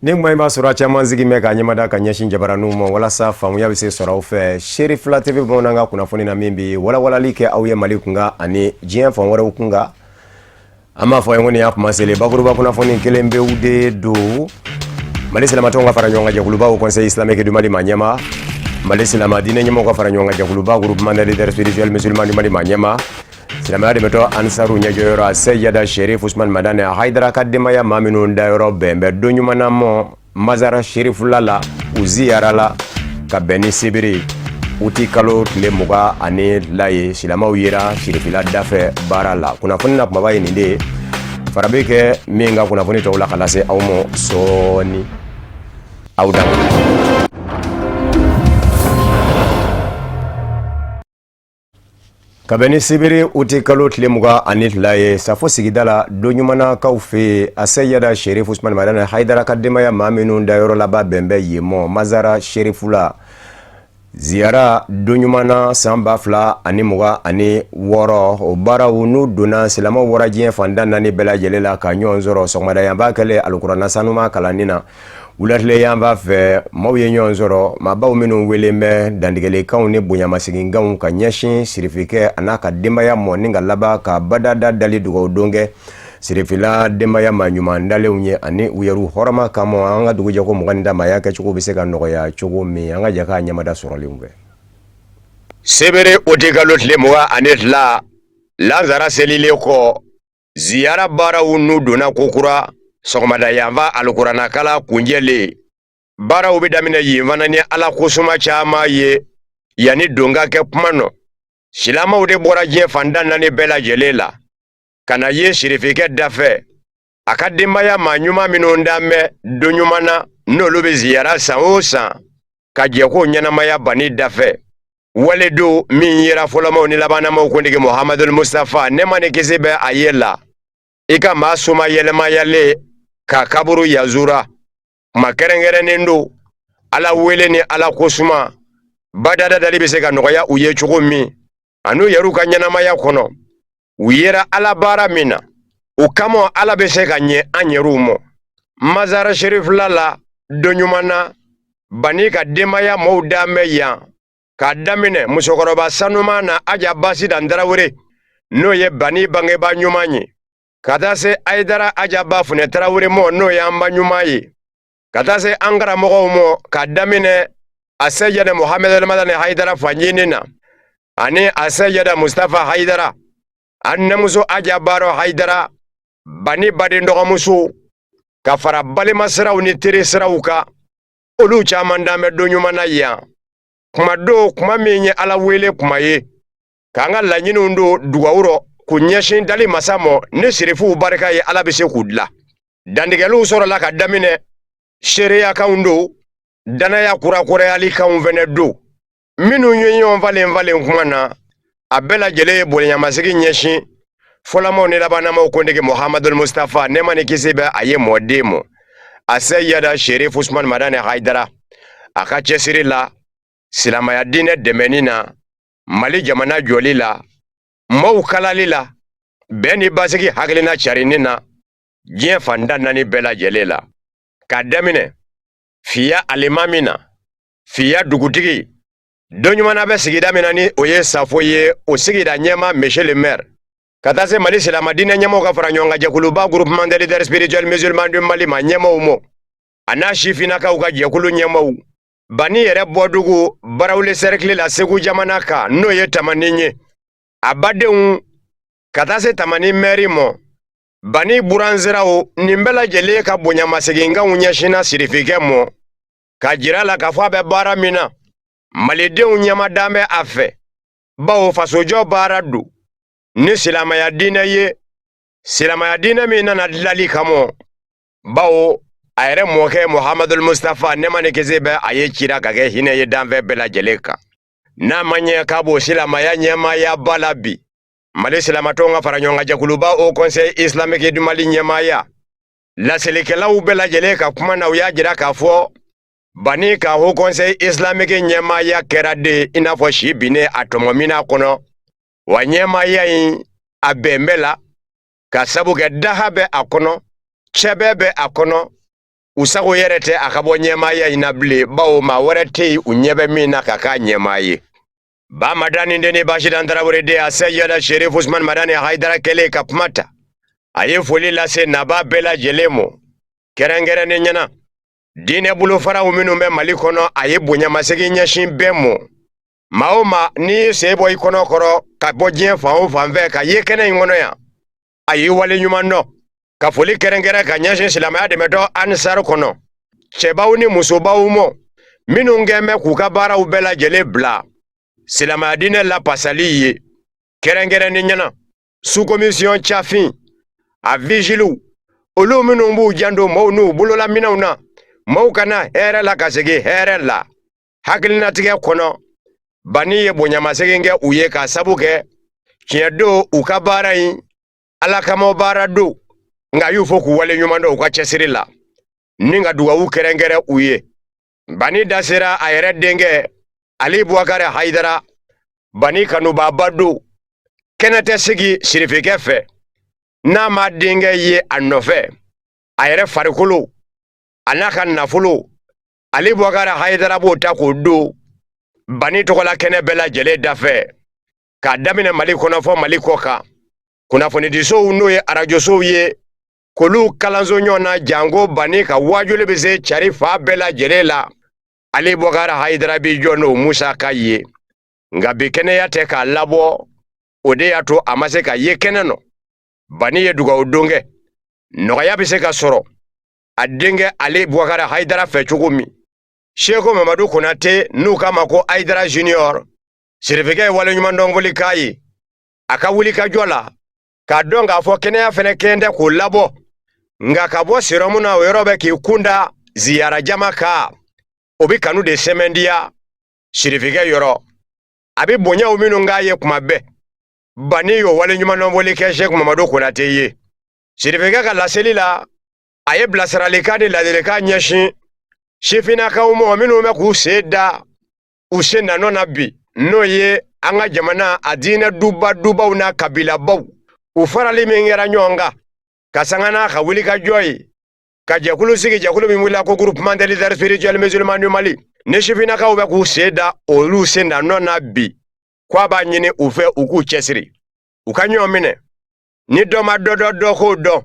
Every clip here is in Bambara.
Ni kuma in b'a sɔrɔ a caman sigi bɛ ka ɲɛmada ka ɲɛsin jabaraninw ma walasa faamuya bɛ se sɔrɔ aw fɛ Cherifla TV bamanankan kunnafoni na min bɛ walawalali kɛ aw ye Mali kunkan ani diɲɛ fan wɛrɛw kunkan. An b'a fɔ ye ko nin y'a kuma selen bakuruba kunnafoni kelen pewu de don. Mali silamatɔnw ka fara ɲɔgɔn kan jɛkuluba Haut Conseil islamique du Mali maa ɲɛmaa, Mali silama diinɛ ɲɛmɔgɔw ka fara ɲɔgɔn kan jɛkuluba Groupement des leaders spirituels musulmans du Mali maa ɲɛmaa, silamɛya dɛmɛtɔn Ansaru ɲɛjɔyɔrɔ Seyida Sherif Usman Madani Hayidara ka denbaya maa minnu dayɔrɔ bɛn bɛ don ɲuman na mɔ Mazara Sherifula la u ziyara la ka bɛn ni sibiri uti kalo tile 22 ye. Silamɛw yera Sherifila dafɛ baara la. Kunnafoni na kumaba ye nin de ye, fara bɛ kɛ min ka kunnafoni tɔw la ka lase aw ma sɔɔni. Aw da ka bɛn ni sibiri uti kalo tile 22 ye, Safo sigida la don ɲumannakaw fɛ yen, a Seyida Sherif Usman Madani Hayidara ka denbaya maa minnu dayɔrɔ laban bɛn bɛ yen mɔ Mazara Sherifula ziyara don ɲuman na san 2026. O baaraw n'u donna, silamɛw bɔra diɲɛ fan tan naani bɛɛ lajɛlen la ka ɲɔgɔn sɔrɔ. Sɔgɔmada yanfan kɛlen alikuranɛ sanuma kalanni na, wulatile yanfan fɛ maaw ye ɲɔgɔn sɔrɔ, maabaw minnu welen bɛ dantigɛlikanw ni bonyamaseginkanw ka ɲɛsin sirifikɛ a n'a ka denbaya mɔ ni ka laban ka badada dali dugawu don kɛ sirifila denbaya maa ɲuman dalenw ye ani u yɛrɛw hɔrɔma kama. An ka dugujɛko 20 ta maaya kɛcogo bɛ se ka nɔgɔya cogo min, an ka jɛ k'a ɲɛmada sɔrɔlenw fɛ. Sibiri uti kalo tile 22, lansara selilen kɔ, ziyara baaraw n'u donna kokura. Sɔgɔmada yanfan alikuranɛkalan kuncɛlen, baaraw bɛ daminɛ yen fana ni ala kosuma caman ye yanni don ka kɛ kuma nɔ. Silamɛw de bɔra diɲɛ fan tan naani bɛɛ lajɛlen la ka na ye sirifikɛ dafɛ, a ka denbaya maa ɲuman minnu dan bɛ don ɲuman na, n'olu bɛ ziyara san o san ka jɛ k'o ɲɛnamaya bani dafɛ. Wale don min yera fɔlɔmaw ni labanamaw kuntigi Muhamadul Mustafa, nɛɛma ni kisi bɛ a ye la, i ka maa soma yɛlɛmayalen ka kaburu yazura. Kuma kɛrɛnkɛrɛnnen don ala wele ni ala kosuma badada dali bɛ se ka nɔgɔya u ye cogo min, an'u yɛrɛw ka ɲɛnamaya kɔnɔ u yera ala baara min na, o kama ala bɛ se ka ɲɛ an yɛrɛw mɔ. Mazara Sherifila la don ɲuman na, bani ka denbaya mɔw dan bɛ yan k'a daminɛ musokɔrɔba sanuman na Aja Basidan Tarawele, n'o ye bani bangebaa ɲuman ye, ka taa se Ayidara Aja Bafunɛ Tarawele mɔ, n'o y'an ba ɲuman ye, ka taa se an karamɔgɔw mɔ k'a daminɛ a Seyida Muhamadu Madani Hayidara fancinin na ani a Seyida Mustafa Hayidara, an nɛmuso Aja Baro Hayidara, bani baden dɔgɔmuso, ka fara balima siraw ni teri siraw kan, olu caman dan bɛ don ɲuman na yan. Kuma don, kuma min ye ala wele kuma ye, k'an ka laɲiniw don dugawu rɔ k'u ɲɛsin dali masa mɔ, ni sirifuw barika ye ala bɛ se k'u dila. Dantigɛliw sɔrɔla ka daminɛ, seereyakanw don, danaya kurakurayali kanw fɛnɛ don. Minnu ye ɲɔgɔn falen falen kuma na, a bɛɛ lajɛlen ye bonyamasegin ɲɛsin fɔlɔmaw ni labanamaw kuntigi Muhamadul Mustafa, nɛɛma ni kisi bɛ a ye mɔden mɔ, a Seyida Sherif Usman Madani Hayidara, a ka cɛsiri la silamɛya diinɛ dɛmɛni na, Mali jamana jɔli la, maaw kalali la, bɛn ni basigi hakilina carinni na diɲɛ fan tan naani bɛɛ lajɛlen la, k'a daminɛ fiya alimami na, fiya dugutigi don ɲuman bɛ sigida min na ni o ye Safo ye, o sigida ɲɛmaa monsieur le maire, ka taa se Mali silamɛ diinɛ ɲɛmɔgɔw ka fara ɲɔgɔn kan jɛkuluba Groupement des leaders spirituels musulmans du Mali ma ɲɛmɔgɔw mɔ, a n'a sifinnakaw ka jɛkulu ɲɛmɔgɔw, bani yɛrɛ bɔdugu Barawuli cercle la Segu jamana kan, n'o ye Tamani ye, a badenw, ka taa se Tamani mɛri mɔ, bani buransiraw, nin bɛɛ lajɛlen ka bonyamasegin-kanw ɲɛsinna sirifikɛ mɔ, k'a jira la k'a fɔ a bɛ baara min na, malidenw ɲɛmadan bɛ a fɛ, bawo fasojɔ baara don ni silamɛya diinɛ ye, silamɛya diinɛ min nana dilali kama, bawo a yɛrɛ mɔkɛ Muhamadul Mustafa, nɛɛma ni kisi bɛ a ye, cira ka kɛ hinɛ ye danfɛn bɛɛ lajɛlen kan. N'a ma ɲɛ k'a b'o silamɛya ɲɛmaaya ba la bi, Mali silamatɔnw ka fara ɲɔgɔn kan jɛkuluba Haut Conseil islamique du Mali ɲɛmaaya, laselikɛlaw bɛɛ lajɛlen ka kuma na, u y'a jira k'a fɔ bani ka Haut Conseil islamique ɲɛmaaya kɛra de i n'a fɔ si binnen a tɔmɔmina kɔnɔ, wa ɲɛmaaya in a bɛn bɛ la ka sabu kɛ daha bɛ a kɔnɔ, cɛbɛ bɛ a kɔnɔ. U sago yɛrɛ tɛ a ka bɔ ɲɛmaaya in na bilen, bawo maa wɛrɛ tɛ yen u ɲɛ bɛ min na ka k'a ɲɛmaa ye. Ba Madani den ni Basidan Tarawele den, a Seyida Sherif Usman Madani Hayidara kɛlen ka kuma ta, a ye foli lase nabaa bɛɛ lajɛlen mɔ, kɛrɛnkɛrɛnnenya na diinɛ bolofaraw minnu bɛ Mali kɔnɔ. A ye bonyamasegin ɲɛsin bɛɛ mɔ. Maa o maa n'i y'i sen bɔ i kɔnɔ kɔrɔ ka bɔ diɲɛ fan o fan fɛ ka ye kɛnɛ in kɔnɔ yan, a y'i wale ɲuman dɔn, ka foli kɛrɛnkɛrɛn ka ɲɛsin silamɛya dɛmɛtɔn Ansar kɔnɔ cɛbaw ni musobaw mɔ, minnu kɛn bɛ k'u ka baaraw bɛɛ lajɛlen bila silamɛya diinɛ lapasali ye, kɛrɛnkɛrɛnnenya na sous-commission cafin a vigiliw, olu minnu b'u janto maaw n'u bololaminɛw na, maaw ka na hɛrɛ la ka segin hɛrɛ la. Hakilinatigɛ kɔnɔ, Bani ye bonyamasegin kɛ u ye, k'a sabu kɛ tiɲɛ don, u ka baara in Ala kama baara don. Nka a y'u fo k'u wale ɲuman dɔn u ka cɛsiri la, ni ka dugawu kɛrɛnkɛrɛn u ye. Bani da sera a yɛrɛ denkɛ Ali Bubakari Hayidara. Bani kanubaaba don, kɛnɛ tɛ sigi sirifikɛ fɛ n'a ma denkɛ ye a nɔfɛ. A yɛrɛ farikolo a n'a ka nafolo, Ali Bubakari Hayidara b'o ta k'o don Bani tɔgɔla kɛnɛ bɛɛ lajɛlen dafɛ, k'a daminɛ Mali kɔnɔ fɔ Mali kɔ kan. Kunnafonidisow, n'o ye arajosow ye, k'olu kalanso ɲɔgɔn na, janko Bani ka waajuli bɛ se cari fan bɛɛ lajɛlen la. Ali Bubakari Hayidara b'i jɔ n'o musaka ye. Nka bi kɛnɛya tɛ k'a labɔ, o de y'a to a ma se ka ye kɛnɛ nɔ. Bani ye dugawu don kɛ nɔgɔya bɛ se ka sɔrɔ a denkɛ Ali Bubakari Hayidara fɛ cogo min. Seko Mamadu Konate, n'u k'a ma ko Hayidara Junior, sirifikɛ ye waleɲumandɔn foli k'a ye a ka wulikajɔ la, k'a dɔn k'a fɔ kɛnɛya fɛnɛ kɛn tɛ k'o labɔ. Nka ka bɔ serɔmu na, o yɔrɔ bɛ k'i kun da ziyara jama kan, o bɛ kanu de sɛmɛndiya sirifikɛ yɔrɔ. A bɛ bonyaw minnu k'a ye kuma bɛɛ, Bani y'o waleɲumandɔn foli kɛ Seko Mamadu Konate ye. Sirifikɛ ka laseli la, a ye bilasiralikan ni ladilikan ɲɛsin sifinnakaw mɔ minnu bɛ k'u sen da u sen na nɔ na bi, n'o ye an ka jamana a diinɛ duba dubaw n'a kabilabaw, u farali min kɛra ɲɔgɔn kan ka sanga n'a ka wulikajɔ ye, ka jɛkulu sigi, jɛkulu min wulila ko Groupement des leaders spirituels musulmans du Mali. Ni sifinnakaw bɛ k'u sen da olu sen da nɔ na bi, ko a b'a ɲini u fɛ u k'u cɛsiri, u ka ɲɔgɔn minɛ. Ni dɔ ma dɔ dɔn, dɔ k'o dɔn.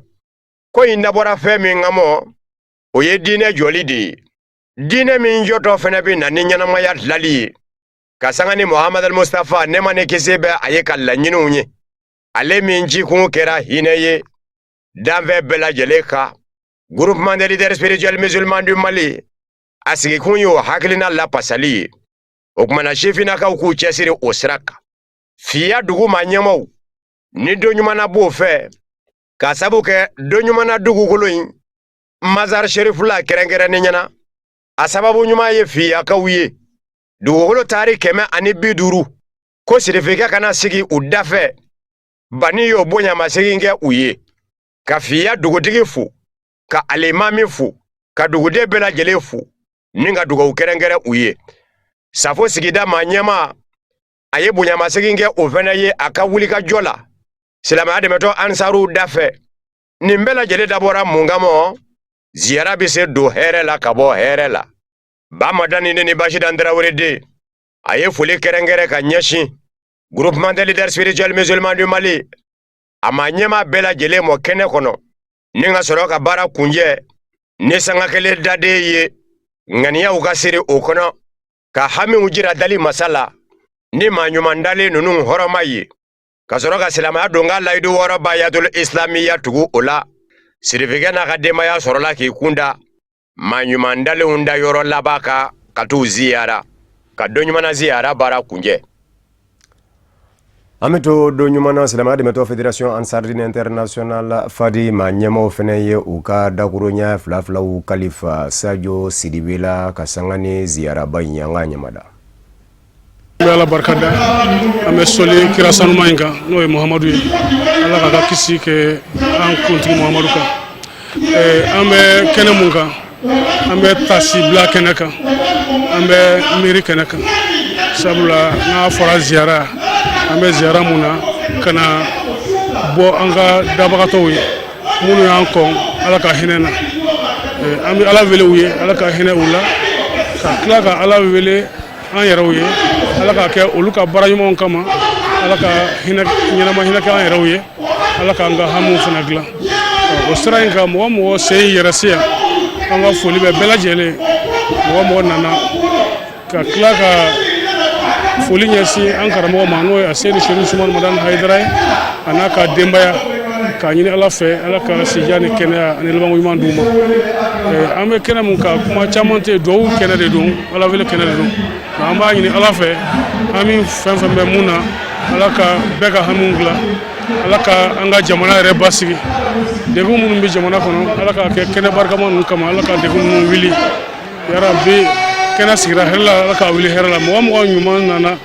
Ko in dabɔra fɛn min kama, o ye diinɛ jɔli de ye. Diinɛ min jɔtɔ fɛnɛ bɛ na ni ɲɛnamaya dilali ye, ka sanga ni Muhamadu Mustafa, nɛɛma ni kisi bɛ a ye, ka laɲiniw ye, ale min jikun kɛra hinɛ ye danfɛn bɛɛ lajɛlen kan. Groupement des leaders spirituels musulmans du Mali a sigikun y'o hakilina lapasali ye. O tuma na, sifinnakaw k'u cɛsiri o sira kan. Fiya dugu maa ɲɛmaaw ni don ɲuman na b'o fɛ, k'a sabu kɛ don ɲuman na dugukolo in Mazar Sherifula kɛrɛnkɛrɛnnenya na, a sababu ɲuman ye fiyakaw ye. Dugukolo taari 150, ko sirifikɛ ka na sigi u dafɛ, Bani y'o bonyamasegin kɛ u ye, ka fiya dugutigi fo, ka alimami fo, ka duguden bɛɛ lajɛlen fo, ni ka dugawu kɛrɛnkɛrɛn u ye. Safo sigida maa ɲɛmaa, a ye bonyamasegin kɛ o fɛnɛ ye a ka wulikajɔ la silamɛya dɛmɛtɔn Ansaruw dafɛ. Nin bɛɛ lajɛlen dabɔra mun kama? Ziyara bɛ se don hɛrɛ la ka bɔ hɛrɛ la. Ba Madani ne ni Basidan Tarawele den, a ye foli kɛrɛnkɛrɛn ka ɲɛsin Groupement des leaders spirituels musulmans du Mali a maa ɲɛmaa bɛɛ lajɛlen mɔ kɛnɛ kɔnɔ, ni ka sɔrɔ ka baara kunjɛ ni sanga kelen daden ye, ŋaniyaw ka siri o kɔnɔ, ka hamiw jira dali masa la ni maa ɲuman dalen ninnu hɔrɔma ye, ka sɔrɔ ka silamɛya don ka layidu wɔɔrɔ bayatul islamiya tugu o la. Sirifikɛ n'a ka denbaya sɔrɔla k'i kun da maa ɲuman dalenw da yɔrɔ laban kan, ka t'u ziyara, ka don ɲuman na ziyara baara kunjɛ. An bɛ to don ɲuman na. Silamɛya dɛmɛtɔn Fédération Ansardine Internationale Fadi maa ɲɛmaaw fɛnɛ ye u ka dakuruɲɛ fila filaw kalifa Sajo Sidibe la, ka sanga ni ziyaraba in ye. An k'a ɲamada. An bɛ Ala barika da, an bɛ sɔli kira sanuma in kan, n'o ye Muhamadu ye. Ala k'a ka kisi kɛ an kuntigi Muhamadu kan. An bɛ kɛnɛ mun kan? An bɛ tasibila kɛnɛ kan, an bɛ miiri kɛnɛ kan, sabula n'a fɔra ziyara, an bɛ ziyara mun na? Ka na bɔ an ka dabagatɔw ye minnu y'an kɔn Ala ka hinɛ na. An bɛ Ala wele u ye, Ala ka hinɛ u la, ka tila ka Ala wele an yɛrɛw ye, Ala k'a kɛ olu ka baara ɲumanw kama, Ala ka hinɛ ɲɛnama hinɛ kɛ an yɛrɛw ye, Ala k'an ka hamiw fana dilan. O sira in kan, mɔgɔ mɔgɔ sen yɛrɛ se yan, an ka foli bɛ bɛɛ lajɛlen, mɔgɔ mɔgɔ nana, ka tila ka foli ɲɛsin an karamɔgɔ ma, n'o ye Aseyidi Serifu Usumani Madani Hayidara ye, a n'a ka denbaya, k'a ɲini Ala fɛ, Ala ka sijan ni kɛnɛya ani labanko ɲuman d'u ma. An bɛ kɛnɛ mun kan, kuma caman tɛ, duwawu kɛnɛ de don, Ala wele kɛnɛ de don. An b'a ɲini Ala fɛ, hami fɛn fɛn bɛ mun na, Ala ka bɛɛ ka hamiw dilan, Ala ka an ka jamana yɛrɛ basigi. Degun minnu bɛ jamana kɔnɔ, Ala k'a kɛ kɛnɛ barikama ninnu kama, Ala ka degun ninnu wuli. Yarabi, kɛnɛ sigira hɛrɛ la, Ala ka wuli hɛrɛ la. Mɔgɔ mɔgɔ ɲuman nana,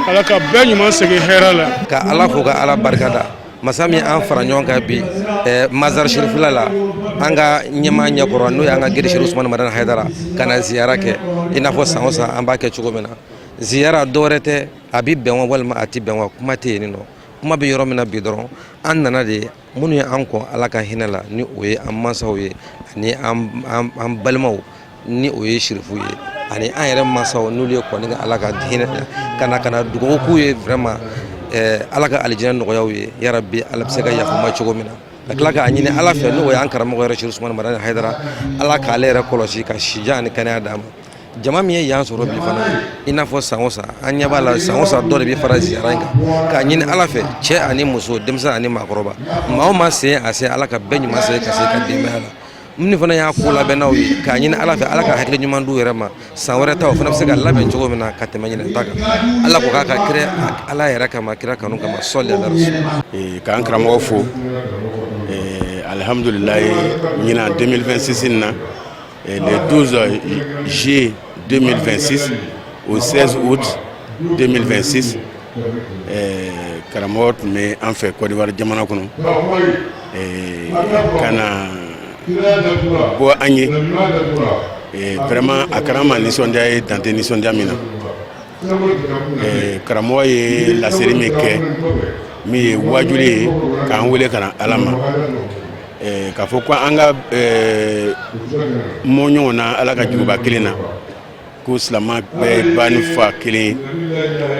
Ala ka bɛɛ ɲuman segin hɛrɛ la. Ka Ala fo, ka Ala barikada, masa min an fara ɲɔgɔn kan bi Mazar Sherifila la, an ka ɲɛmaa ɲɛkɔrɔ, n'o y'an ka guide Serifu Usumani Madani Hayidara, ka na ziyara kɛ i n'a fɔ san o san an b'a kɛ cogo min na. Ziyara dɔwɛrɛ tɛ, a bɛ bɛn wa walima a tɛ bɛn wa, kuma tɛ yen nɔ. Kuma bɛ yɔrɔ min na bi dɔrɔn, an nana de minnu ye an kɔn Ala ka hinɛ la, ni o ye an mansaw ye ani an balimaw, ni o ye sirifu ye, ani an yɛrɛ mansaw, n'olu ye kɔni ka Ala ka hinɛ ka na dugawu k'u ye vraiment, Ala ka alijinɛ nɔgɔyaw ye, yarabi Ala bɛ se ka yafa ma cogo min na, ka tila k'a ɲini Ala fɛ, n'o y'an karamɔgɔ yɛrɛ Serifu Usumani Madani Hayidara, Ala k'ale yɛrɛ kɔlɔsi ka sijan ani kɛnɛya d'a ma. Jama min ye yan sɔrɔ bi fana, i n'a fɔ san o san, an ɲɛ b'a la, san o san dɔ de bɛ fara ziyara in kan, k'a ɲini Ala fɛ, cɛ ani muso, denmisɛn ani maakɔrɔba, maa o maa sen a se, Ala ka bɛɛ ɲuman se ka se ka denbaya la. Minnu fana y'a ko labɛnnaw ye, k'a ɲini Ala fɛ, Ala ka hakili ɲuman d'u yɛrɛ ma, san wɛrɛ ta o fana bɛ se ka labɛn cogo min na ka tɛmɛ ɲinɛ ta kan. Ala ko k'a ka kira, Ala yɛrɛ kama, kira kanu kama, sɔli ala rasul. K'an karamɔgɔ fo, alihamudulilayi, ɲinan 2026 in na, le 12 juillet 2026 au 16 août 2026, karamɔgɔ tun bɛ an fɛ Côte d'Ivoire jamana kɔnɔ ka na bɔ an ye. Vraiment, a kɛra an ma nisɔndiya ye, dan tɛ nisɔndiya min na. Karamɔgɔ ye laseli min kɛ, min ye wajuli ye k'an wele ka na Ala ma, k'a fɔ ko an ka mɔ ɲɔgɔn na Ala ka juruba kelen na, ko silama bɛɛ ye ba ni fa kelen ye.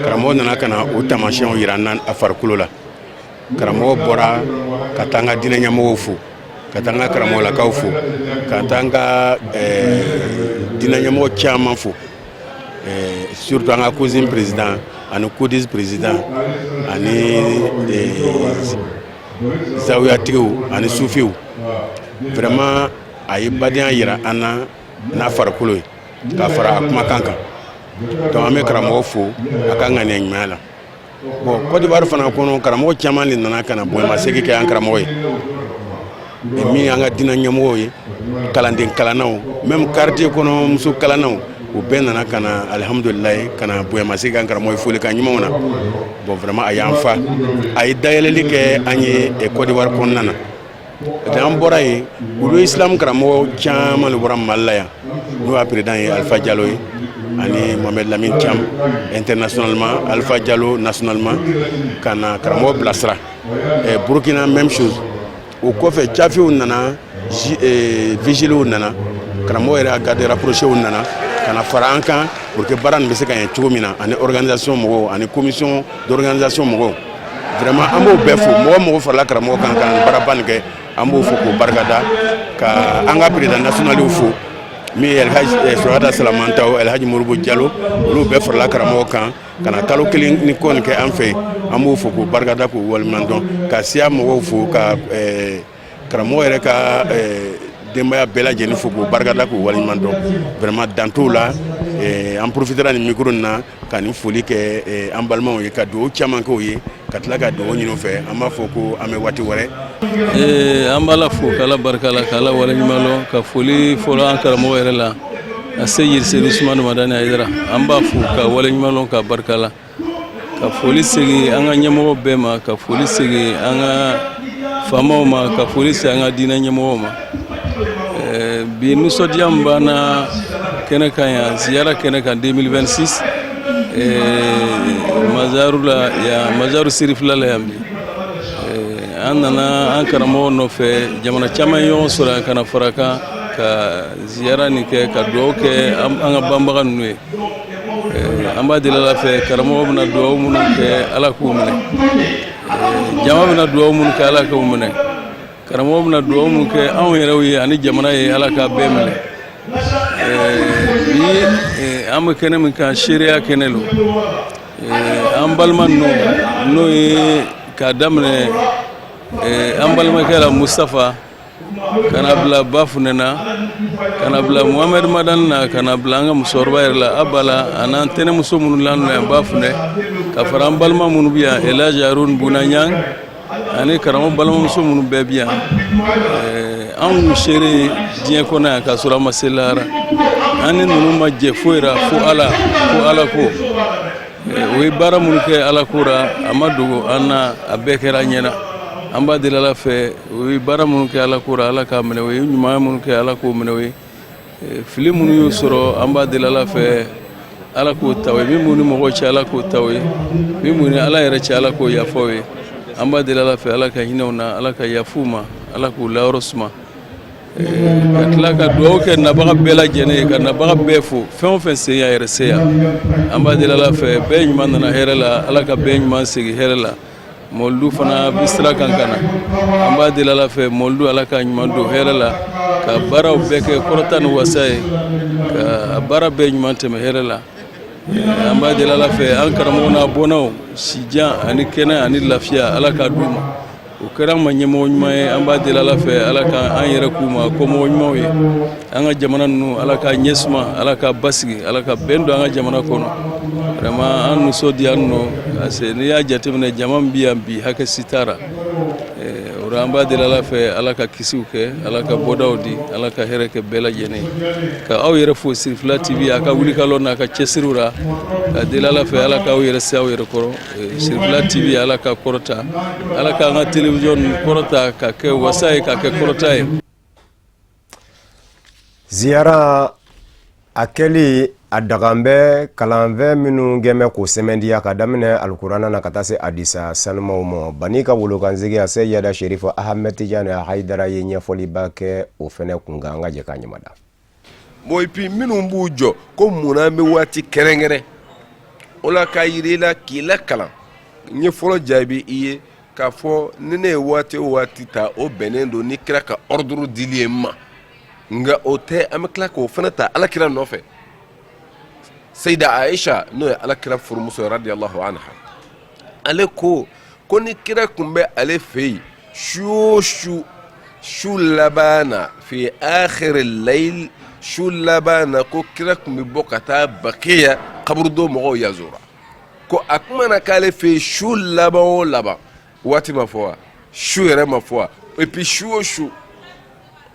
Karamɔgɔ nana ka na o taamasiyɛnw yira an na a farikolo la. Karamɔgɔ bɔra ka taa an ka diinɛ ɲɛmɔgɔw fo, ka taa an ka karamɔgɔlakaw fo, ka taa an ka diinɛ ɲɛmɔgɔ caman fo, surtout an ka COSIM président ani CODIS président ani zawuyatigiw ani sufiw. Vraiment, a ye badenya yira an na n'a farikolo ye ka fara a kumakan kan. Donc an bɛ karamɔgɔ fo a ka ŋaniya ɲumanya la. Bon, Côte d'Ivoire fana kɔnɔ, karamɔgɔ caman de nana ka na bonyamasegin kɛ an karamɔgɔ ye, min y'an ka diinɛ ɲɛmɔgɔw ye, kalanden kalannaw, même quartier kɔnɔ muso kalannaw, u bɛɛ nana ka na, alihamudulilayi, ka na bonyamasegin kɛ an karamɔgɔ ye folikan ɲumanw na. Bon, vraiment, a y'an fa, a ye dayɛlɛli kɛ an ye Côte d'Ivoire kɔnɔna na. An bɔra yen, olu islam karamɔgɔ caman de bɔra Mali la yan, n'o y'a président ye Alpha Diallo ye ani Mohamed Lamine Thiam internationalement, Alpha Diallo nationalement, ka na karamɔgɔ bilasira. Burkina, même chose. O kɔfɛ, cafiw nana, vigiliw nana, karamɔgɔ yɛrɛ garde rapproché nana ka na fara an kan pour que baara nin bɛ se ka ɲɛ cogo min na, ani organisation mɔgɔw ani commission d'organisation mɔgɔw. Vraiment, an b'o bɛɛ fo. Mɔgɔ mɔgɔ farala karamɔgɔ kan ka nin baaraba nin kɛ, an b'o fo k'o barikada, ka an ka président nationaliw fo, min ye Elhaji Surakata Salamantaw, Elhaji Moribo Jalo, olu bɛɛ farala karamɔgɔ kan ka na kalo kelen ni kɔ nin kɛ an fɛ. An b'o fo k'o barikada, k'o waleɲuman dɔn, ka siya mɔgɔw fo, ka karamɔgɔ yɛrɛ ka denbaya bɛɛ lajɛlen fo k'o barikada, k'o waleɲuman dɔn. Vraiment, dan t'o la. An profitera nin micro nin na ka nin foli kɛ an balimaw ye, ka dugawu caman k'o ye, ka tila ka dugawu ɲini u fɛ. An b'a fɔ ko an bɛ waati wɛrɛ. An b'Ala fo k'Ala barika la, k'Ala waleɲuman dɔn, ka foli fɔlɔ an karamɔgɔ yɛrɛ la, a Seyidi Sedu Usumani Madani Hayidara. An b'a fo ka waleɲuman dɔn, ka barika la, ka foli segin an ka ɲɛmɔgɔ bɛɛ ma, ka foli segin an ka faamaw ma, ka foli segin an ka diinɛ ɲɛmɔgɔw ma. Bi nisɔndiya min b'an na kɛnɛ kan yan, ziyara kɛnɛ kan 2026, Mazaru la yan, Mazaru Sirifila la yan bi, an nana an karamɔgɔ nɔfɛ. Jamana caman ye ɲɔgɔn sɔrɔ yan ka na fara kan. ka ziyara nin kɛ ka dugawu kɛ an ka banbaga ninnu ye. An b'a deli Ala fɛ, karamɔgɔ bɛna dugawu minnu kɛ, Ala k'u minɛ. Jama bɛna dugawu minnu kɛ, Ala k'u minɛ. Karamɔgɔ bɛna dugawu minnu kɛ anw yɛrɛw ye ani jamana ye, Ala k'a bɛɛ minɛ. Bi an bɛ kɛnɛ min kan, seereya kɛnɛ lo. An balima ninnu, n'o ye k'a daminɛ an balimakɛ la Mustafa, ka na bila Bafunɛ na, ka na bila Muhamɛd Madani na, ka na bila an ka musokɔrɔba yɛrɛ la Aba la, an'an tɛnɛmuso minnu la yan Bafunɛ, ka fara an balima minnu bɛ yan, Elaji Aruna Buna Ɲang ani karamɔgɔ balimamuso minnu bɛɛ bɛ yan. Anw y'u seere ye diɲɛ kɔnɔ yan k'a sɔrɔ an ma se lahara. An ni ninnu ma jɛ foyi la fo Ala, fo Ala ko. U ye baara minnu kɛ Ala ko ra, a ma dogo an na, a bɛɛ kɛra an ɲɛna. An b'a deli Ala fɛ, u ye baara minnu kɛ Ala ko ra, Ala k'a minɛ u ye. Ɲumanya minnu kɛ, Ala k'o minɛ u ye. Fili minnu y'u sɔrɔ, an b'a deli Ala fɛ, Ala k'o ta u ye. Min b'u ni mɔgɔw cɛ, Ala k'o ta u ye. Min b'u ni Ala yɛrɛ cɛ, Ala k'o yafa u ye. An b'a deli Ala fɛ, Ala ka hinɛ u na, Ala ka yafa u ma, Ala k'u layɔrɔ suma. Ka tila ka dugawu kɛ nabaga bɛɛ lajɛlen ye, ka nabaga bɛɛ fo, fɛn o fɛn sen y'a yɛrɛ se yan. An b'a deli Ala fɛ, bɛɛ ɲuman nana hɛrɛ la, Ala ka bɛɛ ɲuman segin hɛrɛ la. Mɔlidu fana bi sira kan ka na, an b'a deli Ala fɛ, mɔlidu, Ala ka ɲuman don hɛrɛ la, ka baaraw bɛɛ kɛ kɔrɔta ni wasa ye, ka baara bɛɛ ɲuman tɛmɛ hɛrɛ la. An b'a deli Ala fɛ, an karamɔgɔ n'a bɔnnaw, sijan ani kɛnɛ ani lafiya, Ala k'a d'u ma. O kɛra an ma ɲɛmɔgɔ ɲuman ye. An b'a deli Ala fɛ, Ala ka an yɛrɛ k'u ma kɔmɔgɔ ɲumanw ye. An ka jamana ninnu, Ala k'a ɲɛ suma, Ala k'a basigi, Ala ka bɛn don an ka jamana kɔnɔ. Vraiment, an nisɔndiya nɔ, parce que n'i y'a jateminɛ, jama min bɛ yan bi, hakɛ si t'a ra. O la, an b'a deli Ala fɛ, Ala ka kisiw kɛ, Ala ka bɔdaw di, Ala ka hɛrɛ kɛ bɛɛ lajɛlen ye. Ka aw yɛrɛ fo, Sirifila TV, a ka wulikalɔ n'a ka cɛsiriw ra. Ka deli Ala fɛ, Ala k'aw yɛrɛ se aw yɛrɛ kɔrɔ. Sirifila TV, Ala ka kɔrɔta, Ala k'an ka télévision kɔrɔta ka kɛ wasa ye, ka kɛ kɔrɔta ye. Ziyara a kɛli a dagan bɛ kalanfɛn minnu gɛnbɛ k'o sɛmɛndiya, ka daminɛ alikuranna na ka taa se hadisa sanumaw ma. Bani ka wolokansigi a Seyida Sherifu Ahmed Tijani Hayidara ye ɲɛfɔliba kɛ o fɛnɛ kun kan. An ka jɛ k'a ɲamada. Bon, et puis minnu b'u jɔ ko munna an bɛ waati kɛrɛnkɛrɛn o la k'a yira i la, k'i lakalan, n ye fɔlɔ jaabi i ye k'a fɔ ni ne ye waati o waati ta, o bɛnnen don ni kira ka ordre dili ye n ma. Nka o tɛ, an bɛ tila k'o fana ta ala kira nɔfɛ. Seyida Aisha, n'o ye ala kira furumuso ye, radiyallahu anha, ale ko ko ni kira tun bɛ ale fɛ yen su o su, su laban na, fi akhiri layl, su laban na, ko kira tun bɛ bɔ ka taa Bakiya kaburudo mɔgɔw yazura. Ko a tun mana k'ale fɛ yen su laban o laban, waati ma fɔ wa, su yɛrɛ ma fɔ wa, et puis su o su,